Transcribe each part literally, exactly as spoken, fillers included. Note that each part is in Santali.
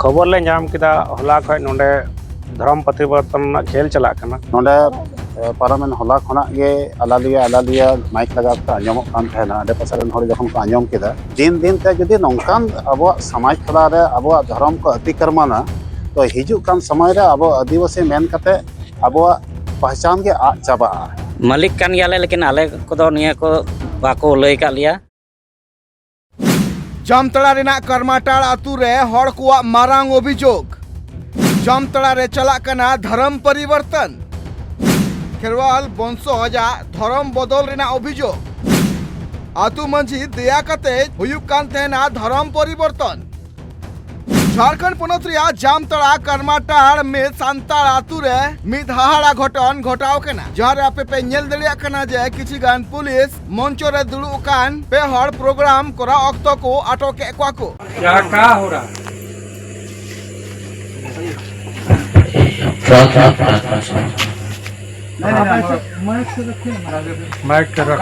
ᱠᱷᱚᱵᱚᱨ ᱞᱮ ᱧᱟᱢ ᱠᱮᱫᱟ, ᱦᱚᱞᱟ ᱠᱷᱚᱱ ᱱᱚᱰᱮ ᱫᱷᱚᱨᱚᱢ ᱯᱚᱨᱤᱵᱚᱨᱛᱚᱱ ᱨᱮᱱᱟᱜ ᱠᱷᱮᱞ ᱪᱟᱞᱟᱜ ᱠᱟᱱᱟ᱾ ᱱᱚᱰᱮ, ᱮ, ᱯᱟᱨᱚᱢᱮᱱ ᱦᱚᱞᱟ ᱠᱷᱚᱱᱟᱜ ᱜᱮ ᱟᱞᱟᱞᱤᱭᱟ ᱟᱞᱟᱞᱤᱭᱟ ᱢᱟᱭᱤᱠ ᱞᱟᱜᱟᱣ ᱠᱟᱛᱮ ᱟᱸᱡᱚᱢᱚᱜ ᱠᱟᱱ ᱛᱟᱦᱮᱱᱟ᱾ ᱟᱰᱮ ᱯᱟᱥᱮ ᱨᱮᱱ ᱦᱚᱲ ᱡᱚᱠᱷᱚᱱ ᱠᱚ ᱟᱸᱡᱚᱢ ᱠᱮᱫᱟ, ᱫᱤᱱ ᱫᱤᱱ ᱛᱮ ᱡᱩᱫᱤ ᱱᱚᱝᱠᱟᱱ ᱟᱵᱚᱣᱟᱜ ᱥᱚᱢᱟᱡᱽ ᱛᱟᱞᱟ ᱨᱮ ᱟᱵᱚᱣᱟᱜ ᱫᱷᱚᱨᱚᱢ ᱠᱚ ᱟᱹᱛᱤᱠᱨᱢᱟᱱᱟ, ᱛᱚ ᱦᱤᱡᱩᱜ ᱠᱟᱱ ᱥᱚᱢᱚᱭ ᱨᱮ ᱟᱵᱚ ᱟᱹᱫᱤᱵᱟᱹᱥᱤ ᱢᱮᱱ ᱠᱟᱛᱮ ᱟᱵᱚᱣᱟᱜ ᱯᱟᱦᱪᱟᱱ ᱜᱮ ᱟᱫ ᱪᱟᱵᱟᱜᱼᱟ᱾ ᱢᱟᱹᱞᱤᱠ ᱠᱟᱱ ᱜᱮᱭᱟᱞᱮ, ᱞᱮᱠᱤᱱ ᱟᱞᱮ ᱠᱚᱫᱚ ᱱᱤᱭᱟᱹ ᱠᱚ ᱵᱟᱠᱚ ᱞᱟᱹᱭ ᱠᱟᱜ ᱞᱮᱭᱟ᱾ ᱡᱟᱢᱛᱟᱲᱟ ᱨᱮᱱᱟᱜ ᱠᱟᱨᱢᱟᱴᱟᱲ ᱟᱛᱩ ᱨᱮ ᱦᱚᱲ ᱠᱚᱣᱟᱜ ᱢᱟᱨᱟᱝ ᱚᱵᱷᱤᱡᱳᱜᱽ᱾ ᱡᱟᱢᱛᱟᱲᱟ ᱨᱮ ᱪᱟᱞᱟᱜ ᱠᱟᱱᱟ ᱫᱷᱚᱨᱚᱢ ᱯᱚᱨᱤᱵᱚᱨᱛᱚᱱ᱾ ᱠᱷᱮᱨᱣᱟᱞ ᱵᱚᱝᱥᱚᱡᱽ ᱟᱜ ᱫᱷᱚᱨᱚᱢ ᱵᱚᱫᱚᱞ ᱨᱮᱱᱟᱜ ᱚᱵᱷᱤᱡᱳᱜᱽ᱾ ᱟᱛᱩ ᱢᱟᱹᱡᱷᱤ ᱫᱮᱭᱟ ᱠᱟᱛᱮ ᱦᱩᱭᱩᱜ ᱠᱟᱱ ᱛᱟᱦᱮᱱᱟ ᱫᱷᱚᱨᱚᱢ ᱯᱚᱨᱤᱵᱚᱨᱛᱚᱱ᱾ ᱡᱷᱟᱲᱠᱷᱚᱸᱰ ᱯᱚᱱᱚᱛ ᱨᱮᱭᱟᱜ ᱡᱟᱢᱛᱟᱲᱟ ᱠᱟᱨᱢᱟᱴᱟᱲ ᱢᱤᱫ ᱥᱟᱱᱛᱟᱲ ᱟᱛᱩ ᱨᱮ ᱢᱤᱫ ᱦᱟᱦᱟᱲᱟ ᱜᱷᱚᱴᱚᱱ ᱜᱷᱚᱴᱟᱣ ᱠᱟᱱᱟ, ᱡᱟᱦᱟᱸ ᱨᱮ ᱟᱯᱮ ᱯᱮ ᱧᱮᱞ ᱫᱟᱲᱮᱭᱟᱜ ᱠᱟᱱᱟ ᱡᱮ ᱠᱤᱪᱷᱤ ᱜᱟᱱ ᱯᱩᱞᱤᱥ ᱢᱚᱧᱪᱚ ᱨᱮ ᱫᱩᱲᱩᱵ ᱟᱠᱟᱱ ᱯᱮ ᱦᱚᱲ ᱯᱨᱳᱜᱨᱟᱢ ᱠᱚᱨᱟᱣ ᱚᱠᱛᱚ ᱠᱚ ᱟᱴᱚᱠ ᱮᱫ ᱠᱚᱣᱟ ᱠᱚ᱾ क्या, क्या हो रहा है? नहीं, नहीं, नहीं, माइक से रखिए ना। माइक से रख।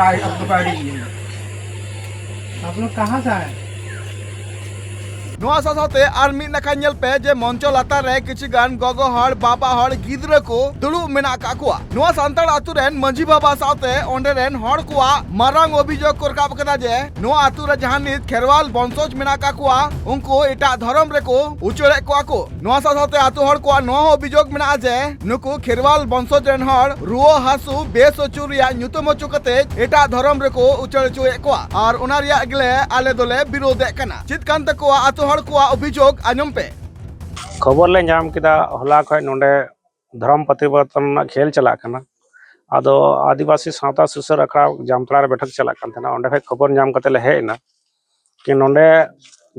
आप लोग कहाँ से आए? ᱱᱚᱣᱟ ᱥᱟᱶ ᱥᱟᱶᱛᱮ ᱟᱨ ᱢᱤᱫ ᱱᱟᱠᱷᱟ ᱧᱮᱞ ᱯᱮ ᱡᱮ ᱢᱚᱧᱪᱚ ᱞᱟᱛᱟᱨ ᱨᱮ ᱠᱤᱪᱷᱩ ᱜᱟᱱ ᱜᱚᱜᱚ ᱦᱚᱲ, ᱵᱟᱵᱟ ᱦᱚᱲ, ᱜᱤᱫᱽᱨᱟᱹ ᱠᱚ ᱫᱩᱲᱩᱵ ᱢᱮᱱᱟᱜ ᱟᱠᱟᱫ ᱠᱚᱣᱟ᱾ ᱱᱚᱣᱟ ᱥᱟᱱᱛᱟᱲ ᱟᱛᱩ ᱨᱮᱱ ᱢᱟᱹᱡᱷᱤ ᱵᱟᱵᱟ ᱥᱟᱶᱛᱮ ᱚᱸᱰᱮ ᱨᱮᱱ ᱦᱚᱲ ᱠᱚᱣᱟᱜ ᱢᱟᱨᱟᱝ ᱚᱵᱷᱤᱡᱳᱜᱽ ᱠᱚ ᱨᱟᱠᱟᱵ ᱟᱠᱟᱫᱟ ᱡᱮ ᱱᱚᱣᱟ ᱟᱛᱩ ᱨᱮ ᱡᱟᱦᱟᱸ ᱱᱤᱛ ᱠᱷᱮᱨᱣᱟᱞ ᱵᱚᱝᱥᱚᱡᱽ ᱢᱮᱱᱟᱜ ᱟᱠᱟᱫ ᱠᱚᱣᱟ, ᱩᱱᱠᱩ ᱮᱴᱟᱜ ᱫᱷᱚᱨᱚᱢ ᱨᱮᱠᱚ ᱩᱪᱟᱹᱲᱮᱫ ᱠᱚᱣᱟ ᱠᱚ᱾ ᱱᱚᱣᱟ ᱥᱟᱶ ᱥᱟᱶᱛᱮ ᱟᱛᱩ ᱦᱚᱲ ᱠᱚᱣᱟᱜ ᱱᱚᱣᱟ ᱦᱚᱸ ᱚᱵᱷᱤᱡᱳᱜᱽ ᱢᱮᱱᱟᱜᱼᱟ ᱡᱮ ᱱᱩᱠᱩ ᱠᱷᱮᱨᱣᱟᱞ ᱵᱚᱝᱥᱚᱡᱽ ᱨᱮᱱ ᱦᱚᱲ ᱨᱩᱣᱟᱹ ᱦᱟᱹᱥᱩ ᱵᱮᱥ ᱦᱚᱪᱚ ᱨᱮᱭᱟᱜ ᱧᱩᱛᱩᱢ ᱦᱚᱪᱚ ᱠᱟᱛᱮ ᱮᱴᱟᱜ ᱫᱷᱚᱨᱚᱢ ᱨᱮᱠᱚ ᱩᱪᱟᱹᱲ ᱦᱚᱪᱚᱭᱮᱫ ᱠᱚᱣᱟ, ᱟᱨ ᱚᱱᱟ ᱨᱮᱭᱟᱜ ᱜᱮᱞᱮ ᱟᱞᱮ ᱫᱚᱞᱮ ᱵᱤᱨᱳᱫᱷᱮᱫ ᱠᱟᱱᱟ᱾ ᱪᱮᱫ ᱠᱟᱱ ᱛᱟᱠᱚᱣᱟ ᱟᱛᱩ ᱦᱚᱲ ᱠᱚᱣᱟᱜ ᱚᱵᱷᱤᱡᱳᱜᱽ, ᱟᱸᱡᱚᱢ ᱯᱮ᱾ ᱠᱷᱚᱵᱚᱨ ᱞᱮ ᱧᱟᱢ ᱠᱮᱫᱟ, ᱦᱚᱞᱟ ᱠᱷᱚᱱ ᱱᱚᱰᱮ ᱫᱷᱚᱨᱚᱢ ᱯᱚᱨᱤᱵᱚᱨᱛᱚᱱ ᱨᱮᱱᱟᱜ ᱠᱷᱮᱞ ᱪᱟᱞᱟᱜ ᱠᱟᱱᱟ᱾ ᱟᱫᱚ ᱟᱹᱫᱤᱵᱟᱹᱥᱤ ᱥᱟᱶᱛᱟ ᱥᱩᱥᱟᱹᱨ ᱟᱠᱷᱲᱟ ᱡᱟᱢᱛᱟᱲᱟ ᱨᱮ ᱵᱮᱴᱷᱚᱠ ᱪᱟᱞᱟᱜ ᱠᱟᱱ ᱛᱟᱦᱮᱱᱟ, ᱚᱸᱰᱮ ᱠᱷᱚᱱ ᱠᱷᱚᱵᱚᱨ ᱧᱟᱢ ᱠᱟᱛᱮ ᱞᱮ ᱦᱮᱡ ᱮᱱᱟ᱾ ᱠᱤ ᱱᱚᱰᱮ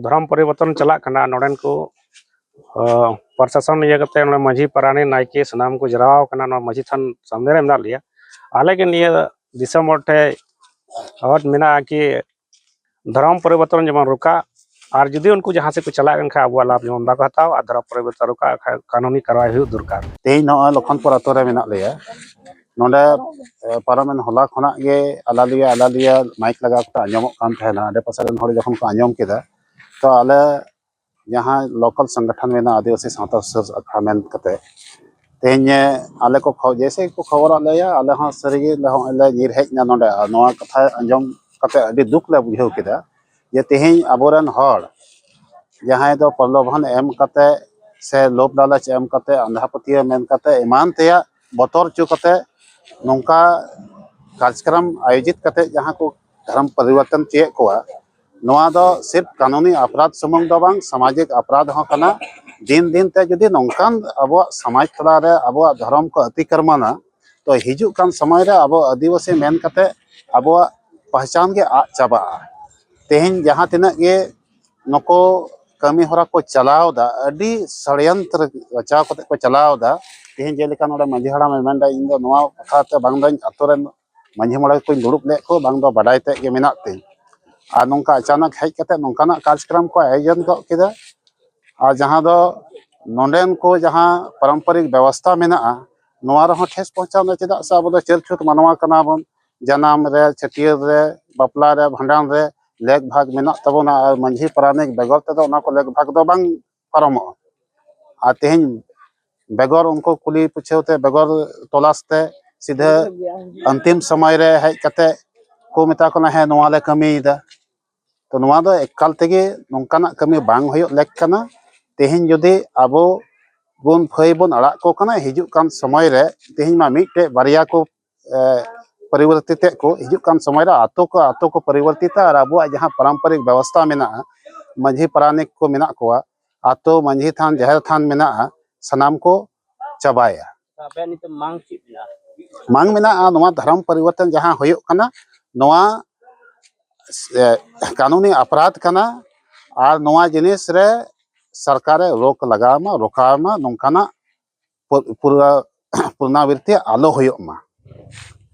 ᱫᱷᱚᱨᱚᱢ ᱯᱚᱨᱤᱵᱚᱨᱛᱚᱱ ᱪᱟᱞᱟᱜ ᱠᱟᱱᱟ, ᱱᱚᱰᱮᱱ ᱠᱚ, ᱚ, ᱯᱨᱚᱥᱟᱥᱚᱱ ᱤᱭᱟᱹ ᱠᱟᱛᱮ ᱱᱚᱰᱮ ᱢᱟᱹᱡᱷᱤ, ᱯᱟᱨᱟᱱᱤᱠ, ᱱᱟᱭᱠᱮ ᱥᱟᱱᱟᱢ ᱠᱚ ᱡᱟᱨᱣᱟ ᱟᱠᱟᱱᱟ, ᱱᱚᱣᱟ ᱢᱟᱹᱡᱷᱤ ᱛᱷᱟᱱ ᱥᱟᱢᱱᱮ ᱨᱮ ᱢᱮᱱᱟᱜ ᱞᱮᱭᱟ᱾ ᱟᱞᱮ ᱜᱮ ᱱᱤᱭᱟᱹ ᱫᱤᱥᱚᱢ ᱦᱚᱲ ᱴᱷᱮᱱ ᱟᱣᱟᱡᱽ ᱢᱮᱱᱟᱜᱼᱟ ᱠᱤ ᱫᱷᱚᱨᱚᱢ ᱯᱚᱨᱤᱵᱚᱨᱛᱚᱱ ᱡᱮᱢᱚᱱ ᱨᱚᱠᱟᱜ, ᱟᱨ ᱡᱩᱫᱤ ᱩᱱᱠᱩ ᱡᱟᱦᱟᱸ ᱥᱮᱫ ᱠᱚ ᱪᱟᱞᱟᱜ ᱠᱟᱱ ᱠᱷᱟᱱ ᱟᱵᱚᱣᱟᱜ ᱞᱟᱵᱷ ᱡᱮᱢᱚᱱ ᱵᱟᱠᱚ ᱦᱟᱛᱟᱣ, ᱟᱨ ᱫᱷᱚᱨᱚᱢ ᱯᱚᱨᱤᱵᱚᱨᱛᱚᱱ ᱨᱚᱠᱟᱜ ᱠᱷᱟᱱ ᱠᱟᱹᱱᱩᱱᱤ ᱠᱟᱨᱣᱟᱭ ᱦᱩᱭᱩᱜ ᱫᱚᱨᱠᱟᱨ᱾ ᱛᱮᱦᱮᱧ ᱱᱚᱜᱼᱚᱭ ᱞᱚᱠᱷᱚᱱᱯᱩᱨ ᱟᱛᱳ ᱨᱮ ᱢᱮᱱᱟᱜ ᱞᱮᱭᱟ᱾ ᱱᱚᱰᱮ, ᱮ, ᱯᱟᱨᱚᱢᱮᱱ ᱦᱚᱞᱟ ᱠᱷᱚᱱᱟᱜ ᱜᱮ ᱟᱞᱟᱞᱤᱭᱟ ᱟᱞᱟᱞᱤᱭᱟ ᱢᱟᱭᱤᱠ ᱞᱟᱜᱟᱣ ᱠᱟᱛᱮ ᱟᱸᱡᱚᱢᱚᱜ ᱠᱟᱱ ᱛᱟᱦᱮᱱᱟ᱾ ᱟᱰᱮ ᱯᱟᱥᱮ ᱨᱮᱱ ᱦᱚᱲ ᱡᱚᱠᱷᱚᱱ ᱠᱚ ᱟᱸᱡᱚᱢ ᱠᱮᱫᱟ, ᱛᱚ ᱟᱞᱮ ᱡᱟᱦᱟᱸ ᱞᱳᱠᱟᱞ ᱥᱚᱝᱜᱚᱴᱷᱚᱱ ᱢᱮᱱᱟᱜᱼᱟ, ᱟᱹᱫᱤᱵᱟᱹᱥᱤ ᱥᱟᱶᱛᱟ ᱥᱩᱥᱟᱹᱨ ᱟᱠᱷᱲᱟ ᱢᱮᱱ ᱠᱟᱛᱮ, ᱛᱮᱦᱮᱧ ᱟᱞᱮ ᱠᱚ ᱠᱷᱚ-, ᱡᱮᱭᱥᱮ ᱠᱚ ᱠᱷᱚᱵᱚᱨᱟᱫ ᱞᱮᱭᱟ, ᱟᱞᱮ ᱦᱚᱸ ᱥᱟᱹᱨᱤᱜᱮ ᱱᱚᱜᱼᱚᱭ ᱞᱮ ᱧᱤᱨ ᱦᱮᱡ ᱮᱱᱟ ᱱᱚᱰᱮ᱾ ᱟᱨ ᱱᱚᱣᱟ ᱠᱟᱛᱷᱟ ᱟᱸᱡᱚᱢ ᱠᱟᱛᱮ ᱟᱹᱰᱤ ᱫᱩᱠ ᱞᱮ ᱵᱩᱡᱷᱟᱹᱣ ᱠᱮᱫᱟ ᱡᱮ ᱛᱮᱦᱮᱧ ᱟᱵᱚᱨᱮᱱ ᱦᱚᱲ ᱡᱟᱦᱟᱸᱭ ᱫᱚ ᱯᱨᱚᱞᱳᱵᱷᱚᱱ ᱮᱢ ᱠᱟᱛᱮ ᱥᱮ ᱞᱳᱵᱷ ᱞᱟᱞᱚᱪ ᱮᱢ ᱠᱟᱛᱮ, ᱟᱸᱫᱷᱟ ᱯᱟᱹᱛᱭᱟᱹᱣ ᱢᱮᱱ ᱠᱟᱛᱮ ᱮᱢᱟᱱ ᱛᱮᱭᱟᱜ ᱵᱚᱛᱚᱨ ᱦᱚᱪᱚ ᱠᱟᱛᱮ ᱱᱚᱝᱠᱟ ᱠᱟᱨᱡᱚᱠᱨᱚᱢ ᱟᱭᱳᱡᱤᱛ ᱠᱟᱛᱮ ᱡᱟᱦᱟᱸ ᱠᱚ ᱫᱷᱚᱨᱚᱢ ᱯᱚᱨᱤᱵᱚᱨᱛᱚᱱ ᱦᱚᱪᱚᱭᱮᱫ ᱠᱚᱣᱟ, ᱱᱚᱣᱟ ᱫᱚ ᱥᱤᱨᱯ ᱠᱟᱹᱱᱩᱱᱤ ᱚᱯᱨᱟᱫᱷ ᱥᱩᱢᱩᱝ ᱫᱚ ᱵᱟᱝ, ᱥᱟᱢᱟᱡᱤᱠ ᱚᱯᱨᱟᱫᱷ ᱦᱚᱸ ᱠᱟᱱᱟ᱾ ᱫᱤᱱ ᱫᱤᱱ ᱛᱮ ᱡᱩᱫᱤ ᱱᱚᱝᱠᱟᱱ ᱟᱵᱚᱣᱟᱜ ᱥᱚᱢᱟᱡᱽ ᱛᱟᱞᱟ ᱨᱮ ᱟᱵᱚᱣᱟᱜ ᱫᱷᱚᱨᱚᱢ ᱠᱚ ᱟᱹᱛᱤᱠᱨᱢᱟᱱᱟ, ᱛᱚ ᱦᱤᱡᱩᱜ ᱠᱟᱱ ᱥᱚᱢᱚᱭ ᱨᱮ ᱟᱵᱚ ᱟᱹᱫᱤᱵᱟᱹᱥᱤ ᱢᱮᱱ ᱠᱟᱛᱮ ᱟᱵᱚᱣᱟᱜ ᱯᱟᱦᱪᱟᱱ ᱜᱮ ᱟᱫ ᱪᱟᱵᱟᱜᱼᱟ᱾ ᱛᱮᱦᱮᱧ ᱡᱟᱦᱟᱸ ᱛᱤᱱᱟᱹᱜ ᱜᱮ ᱱᱩᱠᱩ ᱠᱟᱹᱢᱤ ᱦᱚᱨᱟ ᱠᱚ ᱪᱟᱞᱟᱣ ᱮᱫᱟ, ᱟᱹᱰᱤ ᱥᱚᱲᱭᱚᱱᱛᱨᱚ ᱨᱟᱪᱟᱣ ᱠᱟᱛᱮ ᱠᱚ ᱪᱟᱞᱟᱣ ᱮᱫᱟ᱾ ᱛᱮᱦᱮᱧ ᱡᱮᱞᱮᱠᱟ ᱱᱚᱰᱮ ᱢᱟᱹᱡᱷᱤ ᱦᱟᱲᱟᱢᱮ ᱢᱮᱱᱫᱟ, ᱤᱧ ᱫᱚ ᱱᱚᱣᱟ ᱠᱟᱛᱷᱟ ᱛᱮ ᱵᱟᱝ ᱫᱚᱧ ᱟᱛᱳ ᱨᱮᱱ ᱢᱟᱹᱡᱷᱤ ᱢᱚᱬᱮ ᱠᱚᱧ ᱫᱩᱲᱩᱵ ᱞᱮᱫ ᱠᱚ, ᱵᱟᱝ ᱫᱚ ᱵᱟᱰᱟᱭ ᱛᱮᱫ ᱜᱮ ᱢᱮᱱᱟᱜ ᱛᱤᱧ᱾ ᱟᱨ ᱱᱚᱝᱠᱟ ᱟᱪᱟᱱᱚᱠ ᱦᱮᱡ ᱠᱟᱛᱮ ᱱᱚᱝᱠᱟᱱᱟᱜ ᱠᱟᱨᱡᱚᱠᱨᱚᱢ ᱠᱚ ᱟᱭᱳᱡᱚᱱ ᱜᱚᱫ ᱠᱮᱫᱟ᱾ ᱟᱨ ᱡᱟᱦᱟᱸ ᱫᱚ ᱱᱚᱰᱮᱱ ᱠᱚ ᱡᱟᱦᱟᱸ ᱯᱟᱨᱚᱢᱯᱚᱨᱤᱠ ᱵᱮᱵᱚᱥᱛᱷᱟ ᱢᱮᱱᱟᱜᱼᱟ, ᱱᱚᱣᱟ ᱨᱮᱦᱚᱸ ᱴᱷᱮᱥ ᱯᱚᱦᱪᱟᱣ ᱮᱱᱟ᱾ ᱪᱮᱫᱟᱜ ᱥᱮ ᱟᱵᱚ ᱫᱚ ᱪᱟᱹᱞ ᱪᱷᱩᱸᱛ ᱢᱟᱱᱣᱟ ᱠᱟᱱᱟ ᱵᱚᱱ, ᱡᱟᱱᱟᱢ ᱨᱮ, ᱪᱷᱟᱹᱴᱭᱟᱹᱨ ᱨᱮ, ᱵᱟᱯᱞᱟ ᱨᱮ, ᱵᱷᱟᱸᱰᱟᱱ ᱨᱮ ᱞᱮᱠ ᱵᱷᱟᱜᱽ ᱢᱮᱱᱟᱜ ᱛᱟᱵᱚᱱᱟ᱾ ᱟᱨ ᱢᱟᱹᱡᱷᱤ ᱯᱟᱨᱟᱱᱤᱠ ᱵᱮᱜᱚᱨ ᱛᱮᱫᱚ ᱚᱱᱟ ᱠᱚ ᱞᱮᱠ ᱵᱷᱟᱜᱽ ᱫᱚ ᱵᱟᱝ ᱯᱟᱨᱚᱢᱚᱜᱼᱟ᱾ ᱟᱨ ᱛᱮᱦᱮᱧ ᱵᱮᱜᱚᱨ ᱩᱱᱠᱩ ᱠᱩᱞᱤ ᱯᱩᱪᱷᱟᱹᱣ ᱛᱮ, ᱵᱮᱜᱚᱨ ᱛᱚᱞᱟᱥ ᱛᱮ ᱥᱤᱫᱷᱟᱹ ᱚᱱᱛᱤᱢ ᱥᱚᱢᱚᱭ ᱨᱮ ᱦᱮᱡ ᱠᱟᱛᱮ ᱠᱚ ᱢᱮᱛᱟ ᱠᱚ ᱠᱟᱱᱟ, "ᱦᱮᱸ, ᱱᱚᱣᱟ ᱞᱮ ᱠᱟᱹᱢᱤᱭᱮᱫᱟ᱾" ᱛᱚ ᱱᱚᱣᱟ ᱫᱚ ᱮᱠᱟᱞ ᱛᱮᱜᱮ ᱱᱚᱝᱠᱟᱱᱟᱜ ᱠᱟᱹᱢᱤ ᱵᱟᱝ ᱦᱩᱭᱩᱜ ᱞᱮᱠ ᱠᱟᱱᱟ᱾ ᱛᱮᱦᱮᱧ ᱡᱩᱫᱤ ᱟᱵᱚ ᱵᱚᱱ ᱯᱷᱟᱹᱭ ᱵᱚᱱ ᱟᱲᱟᱜ ᱠᱚ ᱠᱟᱱᱟ, ᱦᱤᱡᱩᱜ ᱠᱟᱱ ᱥᱚᱢᱚᱭ ᱨᱮ ᱛᱮᱦᱮᱧ ᱢᱟ ᱢᱤᱫᱴᱮᱡ ᱵᱟᱨᱭᱟ ᱠᱚ, ᱮ, ᱯᱚᱨᱤᱵᱚᱨᱛᱤᱛᱮᱫ ᱠᱚ, ᱦᱤᱡᱩᱜ ᱠᱟᱱ ᱥᱚᱢᱚᱭ ᱨᱮ ᱟᱛᱳ ᱠᱚ, ᱟᱛᱳ ᱠᱚ ᱯᱚᱨᱤᱵᱚᱨᱛᱤᱛᱟ ᱟᱨ ᱟᱵᱚᱣᱟᱜ ᱡᱟᱦᱟᱸ ᱯᱟᱨᱚᱢᱯᱚᱨᱤᱠ ᱵᱮᱵᱚᱥᱛᱷᱟ ᱢᱮᱱᱟᱜᱼᱟ, ᱢᱟᱹᱡᱷᱤ ᱯᱟᱨᱟᱱᱤᱠ ᱠᱚ ᱢᱮᱱᱟᱜ ᱠᱚᱣᱟ, ᱟᱛᱳ ᱢᱟᱹᱡᱷᱤ ᱛᱷᱟᱱ, ᱡᱟᱦᱮᱨ ᱛᱷᱟᱱ ᱢᱮᱱᱟᱜᱼᱟ, ᱥᱟᱱᱟᱢ ᱠᱚ ᱪᱟᱵᱟᱭᱟ᱾ ᱟᱯᱮᱭᱟᱜ ᱱᱤᱛᱚᱜ ᱢᱟᱝ ᱪᱮᱫ ᱢᱮᱱᱟᱜᱼᱟ? ᱢᱟᱝ ᱢᱮᱱᱟᱜᱼᱟ, ᱱᱚᱣᱟ ᱫᱷᱚᱨᱚᱢ ᱯᱚᱨᱤᱵᱚᱨᱛᱚᱱ ᱡᱟᱦᱟᱸ ᱦᱩᱭᱩᱜ ᱠᱟᱱᱟ, ᱱᱚᱣᱟ, ᱮ, ᱠᱟᱹᱱᱩᱱᱤ ᱚᱯᱨᱟᱫᱷ ᱠᱟᱱᱟ᱾ ᱟᱨ ᱱᱚᱣᱟ ᱡᱤᱱᱤᱥ ᱨᱮ ᱥᱚᱨᱠᱟᱨᱮ ᱨᱳᱠ ᱞᱟᱜᱟᱣ ᱢᱟ, ᱨᱳᱠᱟᱣ ᱢᱟ, ᱱᱚᱝᱠᱟᱱᱟᱜ ᱯᱩ-, ᱯᱩᱨᱟ-, ᱯᱩᱱᱟᱨᱟᱵᱨᱤᱛᱤ ᱟᱞᱚ ᱦᱩᱭᱩᱜ ᱢᱟ᱾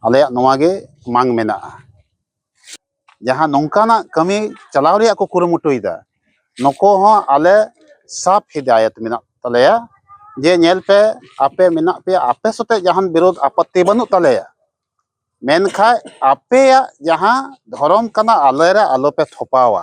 ᱟᱞᱮᱭᱟᱜ ᱱᱚᱣᱟ ᱜᱮ ᱢᱟᱝ ᱢᱮᱱᱟᱜᱼᱟ᱾ ᱡᱟᱦᱟᱸ ᱱᱚᱝᱠᱟᱱᱟᱜ ᱠᱟᱹᱢᱤ ᱪᱟᱞᱟᱣ ᱨᱮᱭᱟᱜ ᱠᱚ ᱠᱩᱨᱩᱢᱩᱴᱩᱭᱮᱫᱟ, ᱱᱩᱠᱩ ᱦᱚᱸ ᱟᱞᱮ ᱥᱟᱯ ᱦᱤᱫᱟᱭᱚᱛ ᱢᱮᱱᱟᱜ ᱛᱟᱞᱮᱭᱟ ᱡᱮ, ᱧᱮᱞ ᱯᱮ, ᱟᱯᱮ ᱢᱮᱱᱟᱜ ᱯᱮᱭᱟ, ᱟᱯᱮ ᱥᱟᱛᱮ ᱡᱟᱦᱟᱱ ᱵᱤᱨᱳᱫᱷ ᱟᱯᱚᱛᱛᱤ ᱵᱟᱹᱱᱩᱜ ᱛᱟᱞᱮᱭᱟ, ᱢᱮᱱᱠᱷᱟᱱ ᱟᱯᱮᱭᱟᱜ ᱡᱟᱦᱟᱸ ᱫᱷᱚᱨᱚᱢ ᱠᱟᱱᱟ, ᱟᱞᱮ ᱨᱮ ᱟᱞᱚ ᱯᱮ ᱛᱷᱚᱯᱟᱣᱟ᱾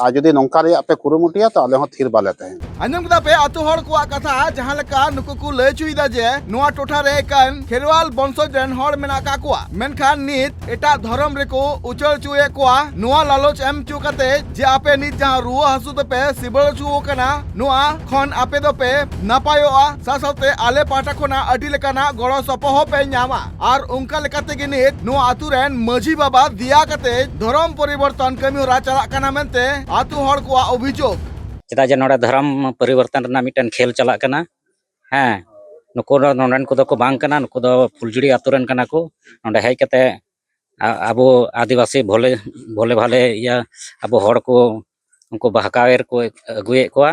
ᱟᱨ ᱡᱩᱫᱤ ᱱᱚᱝᱠᱟ ᱨᱮᱭᱟᱜ ᱯᱮ ᱠᱩᱨᱩᱢᱩᱴᱩᱭᱟ, ᱛᱚ ᱟᱞᱮ ᱦᱚᱸ ᱛᱷᱤᱨ ᱵᱟᱞᱮ ᱛᱟᱦᱮᱱᱟ᱾ ᱟᱸᱡᱚᱢ ᱠᱮᱫᱟ ᱯᱮ ᱟᱛᱳ ᱦᱚᱲ ᱠᱚᱣᱟᱜ ᱠᱟᱛᱷᱟ, ᱡᱟᱦᱟᱸ ᱞᱮᱠᱟ ᱱᱩᱠᱩ ᱠᱚ ᱞᱟᱹᱭ ᱦᱚᱪᱚᱭᱮᱫᱟ ᱡᱮ ᱱᱚᱣᱟ ᱴᱚᱴᱷᱟ ᱨᱮ ᱮᱠᱟᱱ ᱠᱷᱮᱨᱣᱟᱞ ᱵᱚᱝᱥᱚᱡᱽ ᱨᱮᱱ ᱦᱚᱲ ᱢᱮᱱᱟᱜ ᱟᱠᱟᱫ ᱠᱚᱣᱟ, ᱢᱮᱱᱠᱷᱟᱱ ᱱᱤᱛ ᱮᱴᱟᱜ ᱫᱷᱚᱨᱚᱢ ᱨᱮᱠᱚ ᱩᱪᱟᱹᱲ ᱦᱚᱪᱚᱭᱮᱫ ᱠᱚᱣᱟ᱾ ᱱᱚᱣᱟ ᱞᱟᱞᱚᱪ ᱮᱢ ᱦᱚᱪᱚ ᱠᱟᱛᱮ ᱡᱮ ᱟᱯᱮ ᱱᱤᱛ ᱡᱟᱦᱟᱸ ᱨᱩᱣᱟᱹ ᱦᱟᱹᱥᱩ ᱛᱮᱯᱮ ᱥᱤᱵᱟᱹᱲ ᱦᱚᱪᱚ ᱟᱠᱟᱱᱟ, ᱱᱚᱣᱟ ᱠᱷᱚᱱ ᱟᱯᱮ ᱫᱚᱯᱮ ᱱᱟᱯᱟᱭᱚᱜᱼᱟ, ᱥᱟᱶ ᱥᱟᱶᱛᱮ ᱟᱞᱮ ᱯᱟᱦᱴᱟ ᱠᱷᱚᱱᱟᱜ ᱟᱹᱰᱤ ᱞᱮᱠᱟᱱᱟᱜ ᱜᱚᱲᱚ ᱥᱚᱯᱚᱦᱚᱫ ᱯᱮ ᱧᱟᱢᱟ᱾ ᱟᱨ ᱚᱱᱠᱟ ᱞᱮᱠᱟ ᱛᱮᱜᱮ ᱱᱤᱛ ᱱᱚᱣᱟ ᱟᱛᱳ ᱨᱮᱱ ᱢᱟᱹᱡᱷᱤ ᱵᱟᱵᱟ ᱫᱮᱭᱟ ᱠᱟᱛᱮ ᱫᱷᱚᱨᱚᱢ ᱯᱚᱨᱤᱵᱚᱨᱛᱚᱱ ᱠᱟᱹᱢᱤ ᱦᱚᱨᱟ ᱪᱟᱞᱟᱜ ᱠᱟᱱᱟ ᱢᱮᱱᱛᱮ ᱟᱛᱳ ᱦᱚᱲ ᱠᱚᱣᱟᱜ ᱚᱵᱷᱤᱡᱳᱜᱽ᱾ ᱪᱮᱫᱟᱜ ᱡᱮ ᱱᱚᱰᱮ ᱫᱷᱚᱨᱚᱢ ᱯᱚᱨᱤᱵᱚᱨᱛᱚᱱ ᱨᱮᱱᱟᱜ ᱢᱤᱫᱴᱮᱱ ᱠᱷᱮᱞ ᱪᱟᱞᱟᱜ ᱠᱟᱱᱟ᱾ ᱦᱮᱸ, ᱱᱩᱠᱩ ᱫᱚ ᱱᱚᱰᱮᱱ ᱠᱚᱫᱚ ᱠᱚ ᱵᱟᱝ ᱠᱟᱱᱟ, ᱱᱩᱠᱩ ᱫᱚ ᱯᱷᱩᱞᱡᱩᱲᱤ ᱟᱛᱳ ᱨᱮᱱ ᱠᱟᱱᱟ ᱠᱚ᱾ ᱱᱚᱰᱮ ᱦᱮᱡ ᱠᱟᱛᱮ ᱟ-, ᱟᱵᱚ ᱟᱹᱫᱤᱵᱟᱹᱥᱤ ᱵᱷᱳᱞᱮ, ᱵᱷᱳᱞᱮ ᱵᱷᱟᱞᱮ ᱤᱭᱟᱹ ᱟᱵᱚ ᱦᱚᱲ ᱠᱚ ᱩᱱᱠᱩ ᱵᱟᱦᱠᱟᱣᱮᱨ ᱠᱚ ᱟᱹᱜᱩᱭᱮᱫ ᱠᱚᱣᱟ᱾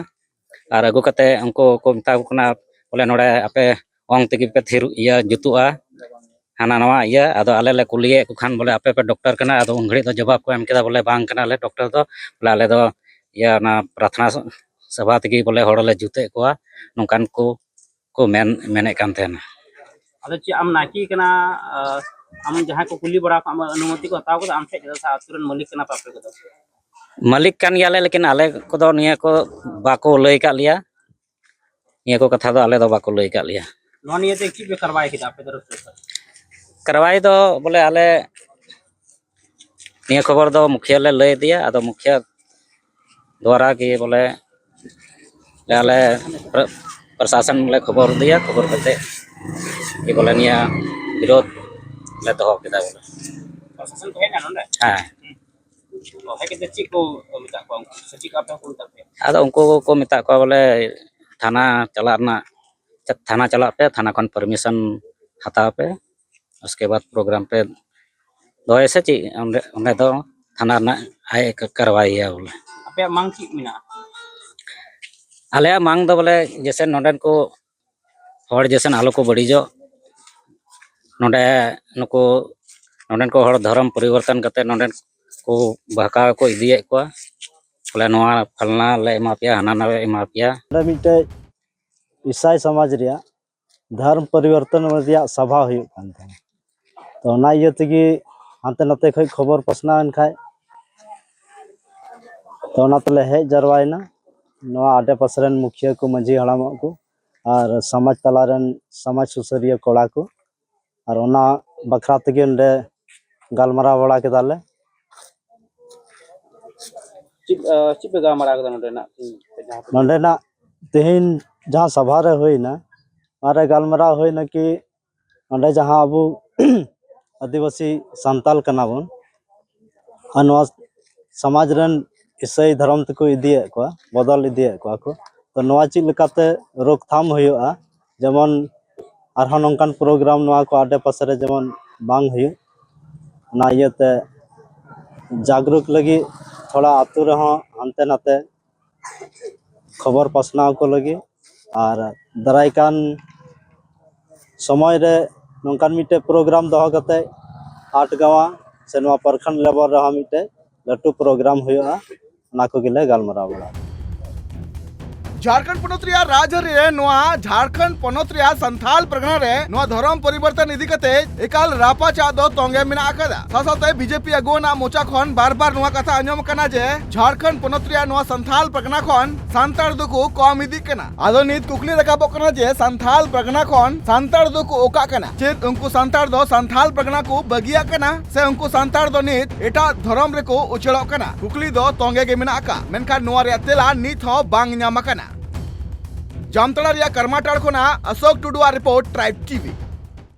ᱟᱨ ᱟᱹᱜᱩ ᱠᱟᱛᱮ ᱩᱱᱠᱩ ᱠᱚ ᱢᱮᱛᱟ ᱠᱚ ᱠᱟᱱᱟ, ᱵᱚᱞᱮ, ᱱᱚᱰᱮ ᱟᱯᱮ ᱚᱝ ᱛᱮᱜᱮ ᱯᱮ ᱛᱷᱤᱨ, ᱤᱭᱟᱹ, ᱡᱩᱛᱩᱜᱼᱟ, ᱦᱟᱱᱟ ᱱᱟᱣᱟ ᱤᱭᱟᱹ᱾ ᱟᱫᱚ ᱟᱞᱮ ᱞᱮ ᱠᱩᱞᱤᱭᱮᱫ ᱠᱚ ᱠᱷᱟᱱ, ᱵᱚᱞᱮ, ᱟᱯᱮ ᱯᱮ ᱰᱚᱠᱴᱚᱨ ᱠᱟᱱᱟ? ᱟᱫᱚ ᱩᱱ ᱜᱷᱟᱹᱲᱤᱡ ᱫᱚ ᱡᱚᱵᱟᱵ ᱠᱚ ᱮᱢ ᱠᱮᱫᱟ, ᱵᱚᱞᱮ, ᱵᱟᱝ ᱠᱟᱱᱟᱞᱮ ᱰᱚᱠᱴᱚᱨ ᱫᱚ, ᱵᱚᱞᱮ, ᱟᱞᱮ ᱫᱚ, ᱤᱭᱟᱹ, ᱚᱱᱟ ᱯᱨᱟᱨᱛᱷᱚᱱᱟ ᱥᱚᱵᱷᱟ ᱛᱮᱜᱮ, ᱵᱚᱞᱮ, ᱦᱚᱲ ᱞᱮ ᱡᱩᱛᱮᱫ ᱠᱚᱣᱟ, ᱱᱚᱝᱠᱟᱱ ᱠᱚ ᱠᱚ ᱢᱮᱱ, ᱢᱮᱱᱮᱫ ᱠᱟᱱ ᱛᱟᱦᱮᱱᱟ᱾ ᱟᱫᱚ ᱪᱮᱫ ᱟᱢ ᱱᱟᱭᱠᱮ ᱠᱟᱱᱟ? ᱟᱨ ᱟᱢ ᱡᱟᱦᱟᱸᱭ ᱠᱚ ᱠᱩᱞᱤ ᱵᱟᱲᱟ ᱠᱚᱣᱟ, ᱟᱢᱟᱜ ᱚᱱᱩᱢᱚᱛᱤ ᱠᱚ ᱦᱟᱛᱟᱣ ᱠᱟᱫᱟ ᱟᱢ ᱴᱷᱮᱱ, ᱪᱮᱫᱟᱜ ᱥᱮ ᱟᱹᱛᱩ ᱨᱮᱱ ᱢᱟᱹᱞᱤᱠ ᱠᱟᱱᱟ ᱯᱮ ᱟᱯᱮ ᱠᱚᱫᱚ? ᱢᱟᱹᱞᱤᱠ ᱠᱟᱱ ᱜᱮᱭᱟᱞᱮ, ᱞᱮᱠᱤᱱ ᱟᱞᱮ ᱠᱚᱫᱚ ᱱᱤᱭᱟᱹ ᱠᱚ ᱵᱟᱠᱚ ᱞᱟᱹᱭ ᱠᱟᱜ ᱞᱮᱭᱟ᱾ ᱱᱤᱭᱟᱹ ᱠᱚ ᱠᱟᱛᱷᱟ ᱫᱚ ᱟᱞᱮ ᱫᱚ ᱵᱟᱠᱚ ᱞᱟᱹᱭ ᱠᱟᱜ ᱞᱮᱭᱟ᱾ ᱱᱚᱣᱟ ᱱᱤᱭᱮ ᱛᱮ ᱪᱮᱫ ᱯᱮ ᱠᱟᱨᱣᱟᱭ ᱠᱮᱫᱟ ᱟᱯᱮ ᱛᱚᱨᱚᱯ ᱥᱮᱫ ᱠᱷᱚᱱ? ᱠᱟᱨᱣᱟᱭ ᱫᱚ ᱵᱚᱞᱮ ᱟᱞᱮ ᱱᱤᱭᱟᱹ ᱠᱷᱚᱵᱚᱨ ᱫᱚ ᱢᱩᱠᱷᱤᱭᱟᱹ ᱞᱮ ᱞᱟᱹᱭ ᱟᱫᱮᱭᱟ᱾ ᱟᱫᱚ ᱢᱩᱠᱷᱤᱭᱟᱹ ᱫᱣᱟᱨᱟ ᱜᱮ ᱵᱚᱞᱮ ᱟᱞᱮ ᱯᱨᱚ-, ᱯᱨᱚᱥᱟᱥᱚᱱ ᱞᱮ ᱠᱷᱚᱵᱚᱨ ᱟᱫᱮᱭᱟ᱾ ᱠᱷᱚᱵᱚᱨ ᱠᱟᱛᱮ ᱜᱮ ᱵᱚᱞᱮ ᱱᱤᱭᱟᱹ ᱵᱤᱨᱳᱫᱷ ᱞᱮ ᱫᱚᱦᱚ ᱠᱮᱫᱟ ᱵᱚᱞᱮ᱾ ᱯᱨᱚᱥᱟᱥᱚᱱ ᱠᱚ ᱦᱮᱡ ᱮᱱᱟ ᱱᱚᱰᱮ? ᱦᱮᱸ᱾ ᱚ, ᱦᱮᱡ ᱠᱟᱛᱮ ᱪᱮᱫ ᱠᱚ ᱢᱮᱛᱟᱜ ᱠᱚᱣᱟ ᱩᱱᱠᱩ? ᱥᱮ ᱪᱮᱫ ᱠᱚ ᱟᱯᱮ ᱦᱚᱸᱠᱚ ᱢᱮᱛᱟᱜ ᱯᱮᱭᱟ? ᱟᱫᱚ ᱩᱱᱠᱩ ᱠᱚ ᱢᱮᱛᱟᱜ ᱠᱚᱣᱟ ᱵᱚᱞᱮ ᱛᱷᱟᱱᱟ ᱪᱟᱞᱟᱜ ᱨᱮᱱᱟᱜ, ᱛᱷᱟᱱᱟ ᱪᱟᱞᱟᱜ ᱯᱮ, ᱛᱷᱟᱱᱟ ᱠᱷᱚᱱ ᱯᱟᱨᱢᱤᱥᱚᱱ ᱦᱟᱛᱟᱣ ᱯᱮ, ᱩᱥᱠᱮ ᱵᱟᱫ ᱯᱨᱳᱜᱨᱟᱢ ᱯᱮ ᱫᱚᱦᱚᱭᱟ ᱥᱮ ᱪᱮᱫ? ᱚᱸᱰᱮ, ᱚᱸᱰᱮ ᱫᱚ ᱛᱷᱟᱱᱟ ᱨᱮᱱᱟᱜ ᱟᱭ ᱠᱟᱨᱣᱟᱭ ᱜᱮᱭᱟ ᱵᱚᱞᱮ᱾ ᱟᱯᱮᱭᱟᱜ ᱢᱟᱝ ᱪᱮᱫ ᱢᱮᱱᱟᱜᱼᱟ? ᱟᱞᱮᱭᱟᱜ ᱢᱟᱝ ᱫᱚ ᱵᱚᱞᱮ ᱡᱮᱥᱮ ᱱᱚᱰᱮᱱ ᱠᱚ ᱦᱚᱲ ᱡᱮᱥᱮᱱ ᱟᱞᱚ ᱠᱚ ᱵᱟᱹᱲᱤᱡᱚᱜ, ᱱᱚᱰᱮ ᱱᱩᱠᱩ ᱱᱚᱰᱮᱱ ᱠᱚ ᱦᱚᱲ ᱫᱷᱚᱨᱚᱢ ᱯᱚᱨᱤᱵᱚᱨᱛᱚᱱ ᱠᱟᱛᱮ ᱱᱚᱰᱮᱱ ᱠᱚ ᱵᱟᱦᱠᱟᱣ ᱠᱚ ᱤᱫᱤᱭᱮᱫ ᱠᱚᱣᱟ, ᱵᱚᱞᱮ ᱱᱚᱣᱟ ᱯᱷᱟᱞᱱᱟ ᱞᱮ ᱮᱢᱟ ᱯᱮᱭᱟ, ᱦᱟᱱᱟ ᱱᱟᱣᱟ ᱞᱮ ᱮᱢᱟ ᱯᱮᱭᱟ᱾ ᱱᱚᱰᱮ ᱢᱤᱫᱴᱮᱡ ᱤᱥᱟᱭ ᱥᱚᱢᱟᱡᱽ ᱨᱮᱭᱟᱜ ᱫᱷᱚᱨᱢ ᱯᱚᱨᱤᱵᱚᱨᱛᱚᱱ ᱨᱮᱭᱟᱜ ᱥᱚᱵᱷᱟ ᱦᱩᱭᱩᱜ ᱠᱟᱱ ᱛᱟᱦᱮᱸᱱᱟ᱾ ᱛᱚ ᱚᱱᱟ ᱤᱭᱟᱹ ᱛᱮᱜᱮ ᱦᱟᱱᱛᱮ ᱱᱟᱛᱮ ᱠᱷᱚᱡ ᱠᱷᱚᱵᱚᱨ ᱯᱟᱥᱱᱟᱣ ᱮᱱ ᱠᱷᱟᱡ ᱛᱚ ᱚᱱᱟ ᱛᱮᱞᱮ ᱦᱮᱡ ᱡᱟᱨᱣᱟᱭᱮᱱᱟ ᱱᱚᱣᱟ ᱟᱰᱮ ᱯᱟᱥᱮ ᱨᱮᱱ ᱢᱩᱠᱷᱤᱭᱟᱹ ᱠᱚ, ᱢᱟᱹᱡᱷᱤ ᱦᱟᱲᱟᱢᱚᱜ ᱠᱚ ᱟᱨ ᱥᱚᱢᱟᱡᱽ ᱛᱟᱞᱟ ᱨᱮᱱ ᱥᱚᱢᱟᱡᱽ ᱥᱩᱥᱟᱹᱨᱤᱭᱟᱹ ᱠᱚᱲᱟ ᱠᱚ, ᱟᱨ ᱚᱱᱟ ᱵᱟᱠᱷᱨᱟ ᱛᱮᱜᱮ ᱱᱚᱰᱮ ᱜᱟᱞᱢᱟᱨᱟᱣ ᱵᱟᱲᱟ ᱠᱮᱫᱟᱞᱮ᱾ ᱪᱮᱫ ᱪᱮᱫ ᱯᱮ ᱜᱟᱞᱢᱟᱨᱟᱣ ᱠᱮᱫᱟ ᱱᱚᱰᱮᱱᱟᱜ? ᱡᱟᱦᱟᱸ ᱯᱮ- ᱱᱚᱰᱮᱱᱟᱜ ᱛᱮᱦᱮᱧ ᱡᱟᱦᱟᱸ ᱥᱚᱵᱷᱟ ᱨᱮ ᱦᱩᱭᱱᱟ, ᱚᱱᱟᱨᱮ ᱜᱟᱞᱢᱟᱨᱟᱣ ᱦᱩᱭᱱᱟ ᱠᱤ ᱱᱚᱰᱮ ᱡᱟᱦᱟᱸ ᱟᱵᱚ ᱟᱹᱫᱤᱵᱟᱹᱥᱤ ᱥᱟᱱᱛᱟᱞ ᱠᱟᱱᱟ ᱵᱚᱱ, ᱟᱨ ᱱᱚᱣᱟ ᱥᱚᱢᱟᱡᱽ ᱨᱮᱱ ᱤᱥᱟᱹᱭ ᱫᱷᱚᱨᱚᱢ ᱛᱮᱠᱚ ᱤᱫᱤᱭᱮᱫ ᱠᱚᱣᱟ, ᱵᱚᱫᱚᱞ ᱤᱫᱤᱭᱮᱫ ᱠᱚᱣᱟ ᱠᱚ, ᱛᱚ ᱱᱚᱣᱟ ᱪᱮᱫ ᱞᱮᱠᱟᱛᱮ ᱨᱳᱠᱛᱷᱟᱢ ᱦᱩᱭᱩᱜᱼᱟ, ᱡᱮᱢᱚᱱ ᱟᱨᱦᱚᱸ ᱱᱚᱝᱠᱟᱱ ᱯᱨᱳᱜᱨᱟᱢ ᱱᱚᱣᱟ ᱠᱚ ᱟᱰᱮ ᱯᱟᱥᱮ ᱨᱮ ᱡᱮᱢᱚᱱ ᱵᱟᱝ ᱦᱩᱭᱩᱜ, ᱚᱱᱟ ᱤᱭᱟᱹᱛᱮ ᱡᱟᱜᱽᱨᱩᱠ ᱞᱟᱹᱜᱤᱫ ᱛᱷᱚᱲᱟ ᱟᱹᱛᱩ ᱨᱮᱦᱚᱸ ᱦᱟᱱᱛᱮ ᱱᱟᱛᱮ ᱠᱷᱚᱵᱚᱨ ᱯᱟᱥᱱᱟᱣ ᱠᱚ ᱞᱟᱹᱜᱤᱫ, ᱟᱨ ᱫᱟᱨᱟᱭ ᱠᱟᱱ ᱥᱚᱢᱚᱭ ᱨᱮ ᱱᱚᱝᱠᱟᱱ ᱢᱤᱫᱴᱮᱡ ᱯᱨᱳᱜᱨᱟᱢ ᱫᱚᱦᱚ ᱠᱟᱛᱮ ᱟᱴ ᱜᱟᱣᱟ ᱥᱮ ᱱᱚᱣᱟ ᱯᱨᱚᱠᱷᱚᱸᱰ ᱞᱮᱵᱮᱞ ᱨᱮᱦᱚᱸ ᱢᱤᱫᱴᱮᱡ ᱞᱟᱹᱴᱩ ᱯᱨᱳᱜᱨᱟᱢ ᱦᱩᱭᱩᱜᱼᱟ, ᱚᱱᱟ ᱠᱚᱜᱮᱞᱮ ᱜᱟᱞᱢᱟᱨᱟᱣ ᱵᱟᱲᱟᱜᱼᱟ᱾ ᱡᱷᱟᱲᱠᱷᱚᱸᱰ ᱯᱚᱱᱚᱛ ᱨᱮᱭᱟᱜ ᱨᱟᱡᱽᱟᱹᱨᱤ ᱨᱮ ᱱᱚᱣᱟ ᱡᱷᱟᱲᱠᱷᱚᱸᱰ ᱯᱚᱱᱚᱛ ᱨᱮᱭᱟᱜ ᱥᱟᱱᱛᱷᱟᱞ ᱯᱟᱨᱜᱟᱱᱟ ᱨᱮ ᱱᱚᱣᱟ ᱫᱷᱚᱨᱚᱢ ᱯᱚᱨᱤᱵᱚᱨᱛᱚᱱ ᱤᱫᱤ ᱠᱟᱛᱮ ᱮᱠᱟᱞ ᱨᱟᱯᱟᱪᱟᱜ ᱫᱚ ᱛᱚᱸᱜᱮ ᱢᱮᱱᱟᱜ ᱟᱠᱟᱫᱟ᱾ ᱥᱟᱶ ᱥᱟᱶᱛᱮ ᱵᱤᱡᱮᱯᱤ ᱟᱹᱜᱩᱣᱟᱱᱟᱜ ᱢᱚᱪᱟ ᱠᱷᱚᱱ ᱵᱟᱨ ᱵᱟᱨ ᱱᱚᱣᱟ ᱠᱟᱛᱷᱟ ᱟᱸᱡᱚᱢ ᱟᱠᱟᱱᱟ ᱡᱮ ᱡᱷᱟᱲᱠᱷᱚᱸᱰ ᱯᱚᱱᱚᱛ ᱨᱮᱭᱟᱜ ᱱᱚᱣᱟ ᱥᱟᱱᱛᱷᱟᱞ ᱯᱟᱨᱜᱟᱱᱟ ᱠᱷᱚᱱ ᱥᱟᱱᱛᱟᱲ ᱫᱚᱠᱚ ᱠᱚᱢ ᱤᱫᱤᱜ ᱠᱟᱱᱟ᱾ ᱟᱫᱚ ᱱᱤᱛ ᱠᱩᱠᱞᱤ ᱨᱟᱠᱟᱵᱚᱜ ᱠᱟᱱᱟ ᱡᱮ ᱥᱟᱱᱛᱷᱟᱞ ᱯᱟᱨᱜᱟᱱᱟ ᱠᱷᱚᱱ ᱥᱟᱱᱛᱟᱲ ᱫᱚᱠᱚ ᱚᱠᱟᱜ ᱠᱟᱱᱟ? ᱪᱮᱫ ᱩᱱᱠᱩ ᱥᱟᱱᱛᱟᱲ ᱫᱚ ᱥᱟᱱᱛᱷᱟᱞ ᱯᱟᱨᱜᱟᱱᱟ ᱠᱚ ᱵᱟᱹᱜᱤᱭᱟᱜ ᱠᱟᱱᱟ ᱥᱮ ᱩᱱᱠᱩ ᱥᱟᱱᱛᱟᱲ ᱫᱚ ᱱᱤᱛ ᱮᱴᱟᱜ ᱫᱷᱚᱨᱚᱢ ᱨᱮᱠᱚ ᱩᱪᱟᱹᱲᱚᱜ ᱠᱟᱱᱟ? ᱠᱩᱠᱞᱤ ᱫᱚ ᱛᱚᱸᱜᱮ ᱜᱮ ᱢᱮᱱᱟᱜ ᱟᱠᱟᱫ, ᱢᱮᱱᱠᱷᱟᱱ ᱱᱚᱣᱟ ᱨᱮᱭᱟᱜ ᱛᱮᱞᱟ ᱱᱤᱛ ᱦᱚᱸ ᱵᱟᱝ ᱧᱟᱢ ᱟᱠᱟᱱᱟ᱾ ᱡᱟᱢᱛᱟᱲᱟ ᱨᱮᱭᱟᱜ ᱠᱟᱨᱢᱟᱴᱟᱲ ᱠᱷᱚᱱᱟᱜ ᱚᱥᱳᱠ ᱴᱩᱰᱩᱣᱟᱜ ᱨᱤᱯᱳᱨᱴ, ᱴᱨᱟᱭᱤᱵᱽ ᱴᱤᱵᱷᱤ᱾